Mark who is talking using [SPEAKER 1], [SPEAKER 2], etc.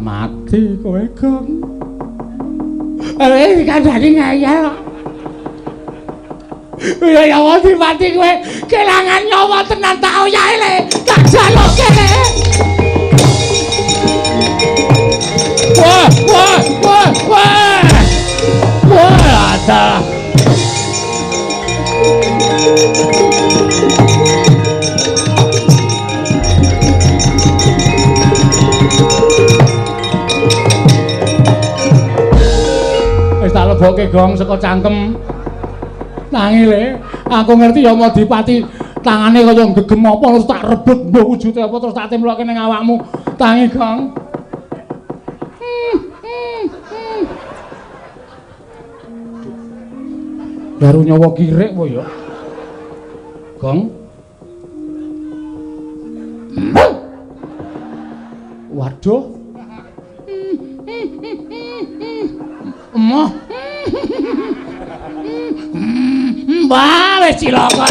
[SPEAKER 1] Mati kowe, Gong. Eh, dikandani ngeyel kok. Ya ya mati kowe kelangan nyawa tenan tak oyahe le. Tak jaluke le. Wah, wah, wah, wah. Wah, ada. Wis tak lebokke gong saka cangkem. Tangi le, aku ngerti ya Madipati tangane kaya gegem apa terus tak rebut mbok wujude apa terus tak temploke ning awakmu. Tangi gong. Baru nyawa kirik apa ya? Gong. Waduh. Emoh. Wah, wis cilaka.